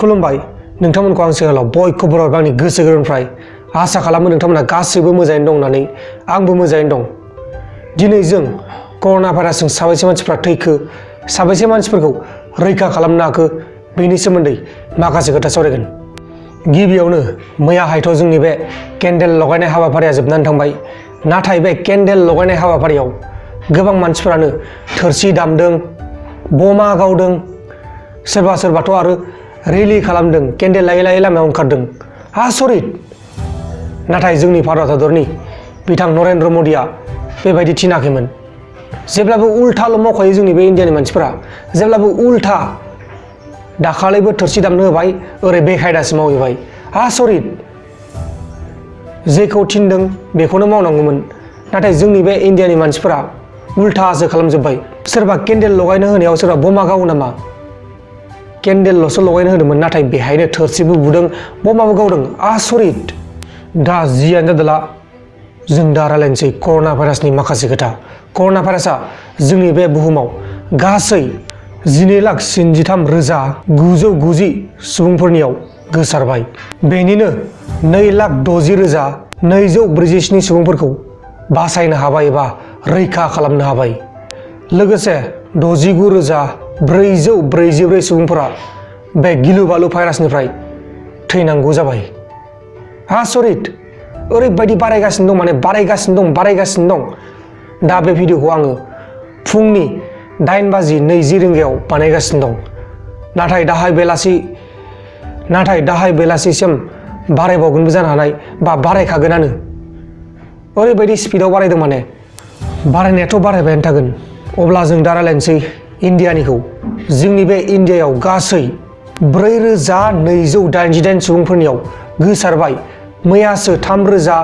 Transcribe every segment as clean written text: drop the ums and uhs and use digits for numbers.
खुलुमबाय नोंथांमोनखौ आं सिगाङाव बयखौबो आंनि गोसो गोरबोनिफ्राय आसा खालामो नोंथांमोना गासैबो मोजाङैनो दं होननानै आंबो मोजाङैनो दं। दिनै जों कर'ना भाइरासजों साबैसे मानसिफ्रा थैखो साबैसे मानसिफोरखौ रैखा खालामनो हाखो बेनि सोमोन्दै माखासे खोथा सावरायगोन। गिबियावनो मैयाहायथ' जोंनि बे केन्डेल लगायनाय हाबाफारिया जोबनानै थांबाय। नाथाय बे केन्डेल लगायनाय हाबाफारियाव गोबां मानसिफोरानो थोरसि दामदों, बमा गावदों, सोरबा सोरबाथ' आरो रेलि खालामदों, केन्डेल लायै लायै लामायाव ओंखारदों। आसरित! नाथाय जोंनि भारत हादरनि बिथां नरेन्द्र मदिया बेबायदि थिनाखैमोन। जेब्लाबो उल्थाल' मावखायो जोंनि बे इन्डियानि मानसिफोरा, जेब्लाबो उल्था। दाखालिबो थोरसि दामनो होबाय, ओरै बेखायदासो मावहैबाय। आसरित! जेखौ थिनदों बेखौनो मावनांगौमोन। नाथाय जोंनि बे इन्डियानि मानसिफोरा उल्थासो खालामजोब्बाय। सोरबा केन्डेल लगायनो होनायाव सोरबा बमा गावो नामा? केन्डेलल'सो लगायनो होदोंमोन, नाथाय बेहायनो थोरसिबो बुदों, बमाबो गावदों। आसरित! दा जियानो जादोला जों दा रायलायनोसै कर'ना भाइरासनि माखासे खोथा। कर'ना भाइरासआ जोंनि बे बुहुमाव गासै 12,93,990 सुबुंफोरनियाव गोसारबाय। बेनिनो 2,60,247 सुबुंफोरखौ बासायनो हाबाय एबा रैखा खालामनो हाबाय। लोगोसे 69,444 सुबुंफोरा बे गिलु बालु भाइरासनिफ्राय थैनांगौ जाबाय। आसरित! ओरैबायदि बारायगासिनो दं, माने बारायगासिनो दं। दा बे भिडिअखौ आङो फुंनि 8:20 बानायगासिनो दं। नाथाय दाहाय बेलासिसिम बारायबावगोनबो जानो हानाय, बा बारायखागोनानो। ओरैबायदि स्पिडआव बारायदों, माने बारायनायाथ' बारायबायानो थागोन। अब्ला जों दा रायलायनोसै इन्डियानिखौ। जोंनि बे इन्डियायाव गासै 4,288 सुबुंफोरनियाव गोसारबाय। मैयासो 3,000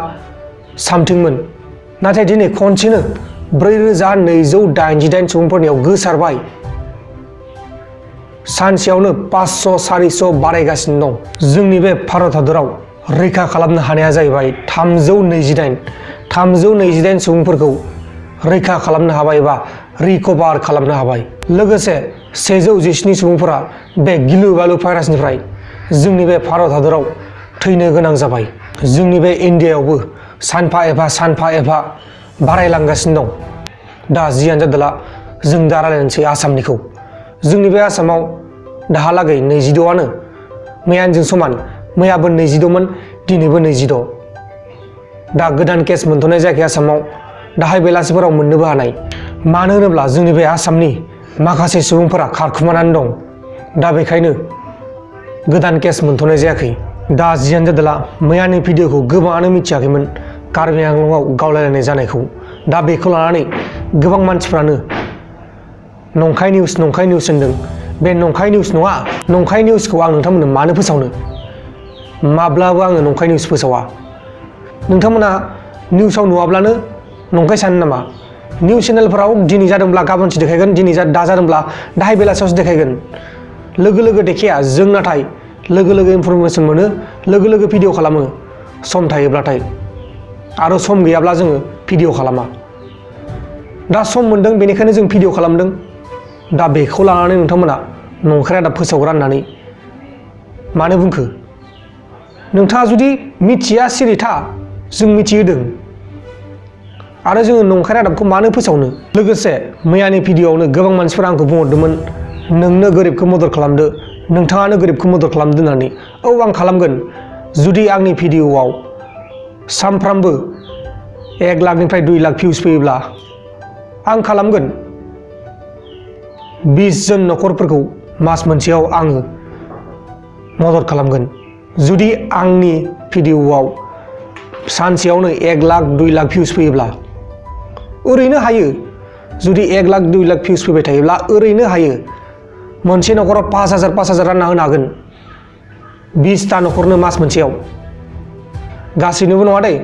सामथिंमोन, नाथाय दिनै खनसेनो 4,288 सुबुंफोरनियाव गोसारबाय। सानसेयावनो 500-400 बारायगासिनो दं। जोंनि बे भारत हादराव रैखा खालामनो हानाया जाहैबाय 328 सुबुंफोरखौ रैखा खालामनो हाबाय एबा रिकभार खालामनो हाबाय। लोगोसे 117 सुबुंफोरा बे गिलु बालु भाइरासनिफ्राय जोंनि बे भारत हादराव थैनो गोनां जाबाय। जोंनि बे इन्डियायावबो सानफा एफा बारायलांगासिनो दं। दा जियानो जादोला जों दा रायलायनोसै आसामनिखौ। जोंनि बे आसामाव दाहालागै 26आनो, मैयाजों समान। मैयाबो 26मोन, दिनैबो 26। दा गोदान केस मोनथ'नाय जायाखै आसामाव, दाहाय बेलासिफोराव मोननोबो हानाय। मानो होनोब्ला जोंनि बे आसामनि माखासे सुबुंफोरा खारखुमानानै दं। दा बेखायनो गोदान केस मोनथ'नाय जायाखै। दा जियानो जादोला मैयानि भिडिअखौ गोबाङानो मिथियाखैमोन, कार्बि आंलंआव गावलायलायनाय जानायखौ। दा बेखौ लानानै गोबां मानसिफ्रानो नंखाय निउस होनदों। बे नंखाय निउस नङा। नंखाय निउसखौ आं नोंथांमोननो मानो फोसावनो? माब्लाबो आङो नंखाय निउस फोसावा। नोंथांमोना निउसाव नुवाब्लानो नंखाय सानो नामा? निउस चेनेलफोराव दिनै जादोंब्ला गाबोनसो देखायगोन, दा जादोंब्ला दाहाय बेलासियावसो देखायगोन। लोगो देखाया। जों नाथाय लोगो इनफरमेसन मोनो, लोगो भिडिअ खालामो, सम थायोब्लाथाय। आरो सम गैयाब्ला जोङो भिडिअ खालामा। दा सम मोनदों, बेनिखायनो जों भिडिअ खालामदों। दा बेखौ लानानै नोंथांमोना नंखाय रादाब फोसावग्रा होननानै मानो बुंखो? नोंथाङा जुदि मिथिया सिरि था, जों मिथिहोदों। आरो जोङो नंखाय रादाबखौ मानो फोसावनो? लोगोसे मैयानि भिडिअआवनो गोबां मानसिफोरा आंखौ बुंहरदोंमोन, नोंनो गोरिबखौ मदद खालामदो, नोंथाङानो गोरिबखौ मदद खालामदो होननानै। औ, आं खालामगोन। जुदि आंनि भिडिअआव सानफ्रामबो 1 लाखनिफ्राय 2 लाख भिउस फैयोब्ला आं खालामगोन। 20 जन न'खरफोरखौ मास मोनसेयाव आङो मदद खालामगोन। जुदि आंनि भिडिअआव सानसेयावनो 1 लाख 2 लाख भिउस फैयोब्ला ओरैनो हायो। जुदि 1 लाख 2 लाख भिउस फैबाय थायोब्ला ओरैनो हायो। मोनसे न'खराव 5,000 रानना होनो हागोन। 20ता न'खरनो मास मोनसेयाव। गासैनोबो नङा दै,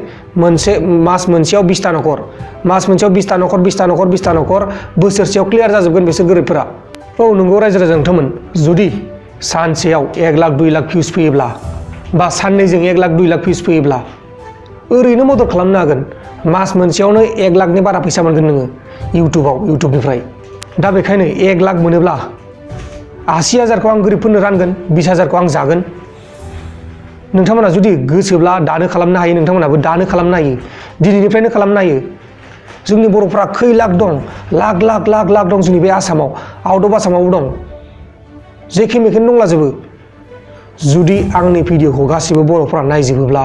मास मोनसेयाव 20ता न'खर, मास मोनसेयाव 20ता न'खर, बोसोरसेयाव क्लियार जाजोबगोन बिसोर गोरिबफोरा। औ नंगौ रायजो नोंथांमोन, जुदि सानसेयाव 1 लाख 2 लाख भिउस फैयोब्ला, बा साननैजों 1 लाख 2 लाख भिउस फैयोब्ला ओरैनो मदद खालामनो हागोन। मास मोनसेयावनो 1 लाखनि बारा फैसा मोनगोन नोङो इउटुबनिफ्राय। दा बेखायनो 1 लाख मोनोब्ला 80,000खौ आं गोरिबफोरनो रानगोन, 20,000खौ आं जागोन। नोंथांमोना जुदि गोसोब्ला दानो खालामनो हायो, नोंथांमोनाबो दानो खालामनो हायो, दिनैनिफ्रायनो खालामनो हायो। जोंनि बर'फ्रा खै लाख दं, लाख लाख लाख लाख दं जोंनि बे आसामाव, आउट अफ आसामावबो दं, जेखे मेखेनो दंलाजोबो। जुदि आंनि भिडिअखौ गासिबो बर'फ्रा नायजोबोब्ला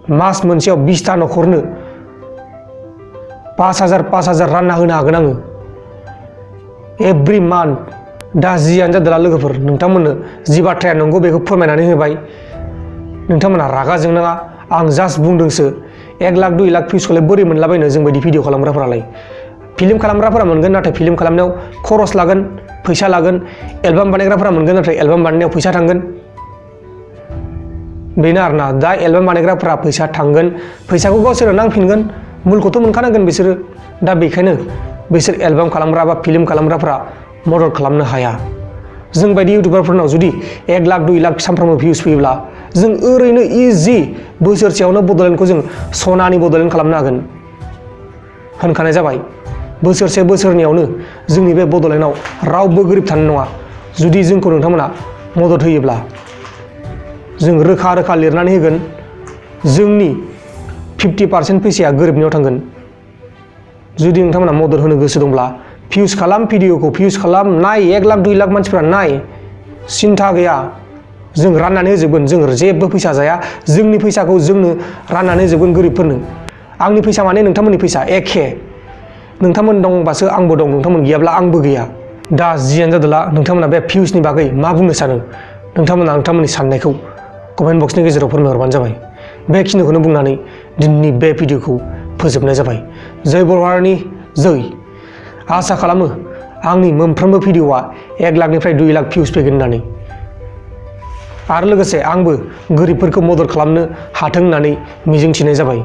मास मोनसेयाव 20टा न'खरनो 5,000 रानना होनो हागोन आङो एभ्रि मान्थ। दा जियानो जादोला लोगोफोर, नोंथांमोननो जि बाथ्राया नंगौ बेखौ फोरमायनानै होबाय। नोंथांमोना रागा जोंनाङा, आं जास्ट बुंदोंसो। 1 लाख 2 लाख भिउसखौलाय बोरै मोनलाबायनो जों बायदि भिडिअ खालामग्राफोरालाय। फिल्म खालामग्राफोरा मोनगोन, नाथाय फिल्म खालामनायाव खरस लागोन, फैसा लागोन। एलबाम बानायग्राफोरा मोनगोन, नाथाय एलबाम बानायनायाव फैसा थांगोन। बेनो आरोना, दा एलबाम बानायग्राफोरा फैसा थांगोन, फैसाखौ गावसोरो नांफिनगोन, मुलखौथ' मोनखानांगोन बिसोरो। दा बेखायनो बिसोर एलबाम खालामग्रा बा फिल्म खालामग्राफोरा मदद खालामनो हाया। जों बायदि इउटुबारफोरनाव जुदि 1 लाख 2 लाख सानफ्रोमबो भिउस फैयोब्ला जों ओरैनो इजि बोसोरसेयावनो बड'लेण्डखौ जों सनानि बड'लेण्ड खालामनो हागोन। होनखानाय जाबाय, बोसोरसे बोसोरनैयावनो जोंनि बे बड'लेण्डआव रावबो गोरिब थानाय नङा। जुदि जोंखौ नोंथांमोना मदद होयोब्ला जों रोखा रोखा लिरनानै होगोन, जोंनि 50% फैसाया गोरिबनियाव थांगोन। जुदि नोंथांमोना मदद होनो गोसो दंब्ला भिउस खालाम, भिडिअखौ भिउस खालाम, नाय, 1 लाख 2 लाख मानसिफ्रा नाय, सिन्था गैया, जों राननानै होजोबगोन। जों जेबो फैसा जाया, जोंनि फैसाखौ जोंनो राननानै होजोबगोन गोरिबफोरनो। आंनि फैसा माने नोंथांमोननि फैसा एखे। नोंथांमोन दंबासो आंबो दं, नोंथांमोन गैयाब्ला आंबो गैया। दा जियानो जादोला नोंथांमोना बे भिउसनि बागै मा बुंनो सानो, नोंथांमोना नोंथांमोननि साननायखौ कमेन्ट बक्सनि गेजेराव फोरमायहरबानो जाबाय। बेखिनिखौनो बुंनानै दिनैनि बे भिडिअखौ फोजोबनाय जाबाय। जय बर' हारिनि जय। आसा खालामो आंनि मोनफ्रोमबो भिडिअआ 1 लाखनिफ्राय 2 लाख भिउस फैगोन होननानै। आरो लोगोसे आंबो गोरिबफोरखौ मदद खालामनो हाथों होननानै मिजिंथिनाय जाबाय।